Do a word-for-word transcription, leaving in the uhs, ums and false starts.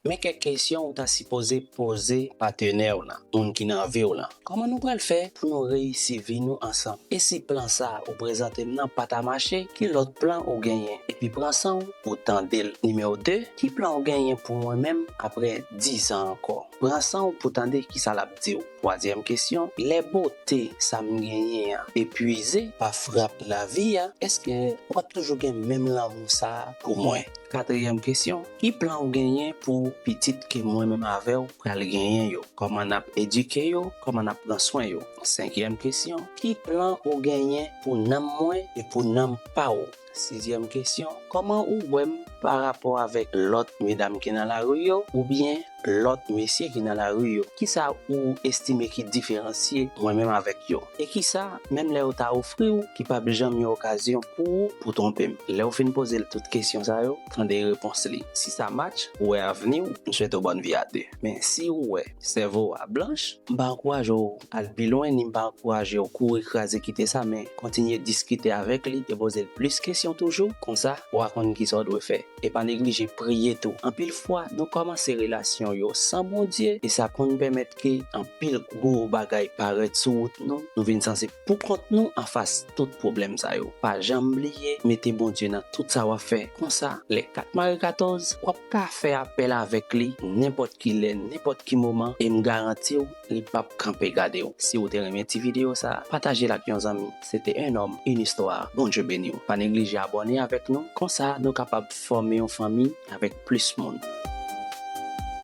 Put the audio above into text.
Men kèk kesyon ou ta sipoze poze patenè w lan, moun ki nan vi w lan. Kòman nou pral fè pou nou reyisi vi nou ansanm? E si plan sa ou prezante m nan pa ta mache, ki lòt plan ou genyen? Epi pran san w pou tande l. Nimewo de, ki plan ou genyen pou mwen menm apre diz an ankò? Pran san w pou tande kisa l ap di w. Twazyèm kesyon, lè bote sa m genyen an epuize pa frap lavi a, èske w ap toujou gen menm lanmou sa a pou mwen? Katriyèm kesyon, ki plan ou genyen pou pitit ke mwen menm avè w pral genyen yo? Kòman n ap edike yo? Kòman n ap pran swen yo? Senkyèm kesyon, ki plan ou genyen pou nanm mwen e pou nanm pa w? Sizyèm kesyon, kòman ou wè m pa rapò avèk lòt medam ki nan lari yo oubyen lòt mesye ki nan lari yo? Kisa ou estime ki diferansye mwen menm avèk yo? E kisa, menm lè yo ta ofri w, ki p ap janm yon okazyon pou ou pou twonpe m? Lè w fin poze l tout kesyon sa yo, tande repons li. Si sa match, ou wè avni w, m swete w bòn vi a de. Men si ou wè sèvo w a blanch, m pa ankouraje w al pi lwen, ni m pa ankouraje w kouri kraze kite sa, men kontinye diskite avèk li e poze l plis kesyon toujou. Konsa, w a konn kisa w dwe fè. E pa neglije priye tou. Anpil fwa, nou kòmanse relasyon yo san Bondye, e sa konn pèmèt ke anpil gwo bagay parèt sou wout nou. Nou vin sanse pou kont nou anfas tout pwoblèm sa yo. Pa janm bliye mete Bondye nan tout sa w ap fè. Konsa, lè kat mare katòz, w ap ka fè apèl avèk li nenpòt ki lè, nenpòt ki moman, e m garanti w, li p ap kanpe gade w. Si w te renmen ti videyo sa, pataje l ak yon zanmi. Se te un homme, une histoire. Bondye beni w. Pa neglije abòne avèk nou, konsa nou kapab fòme yon fanmi avèk plis moun.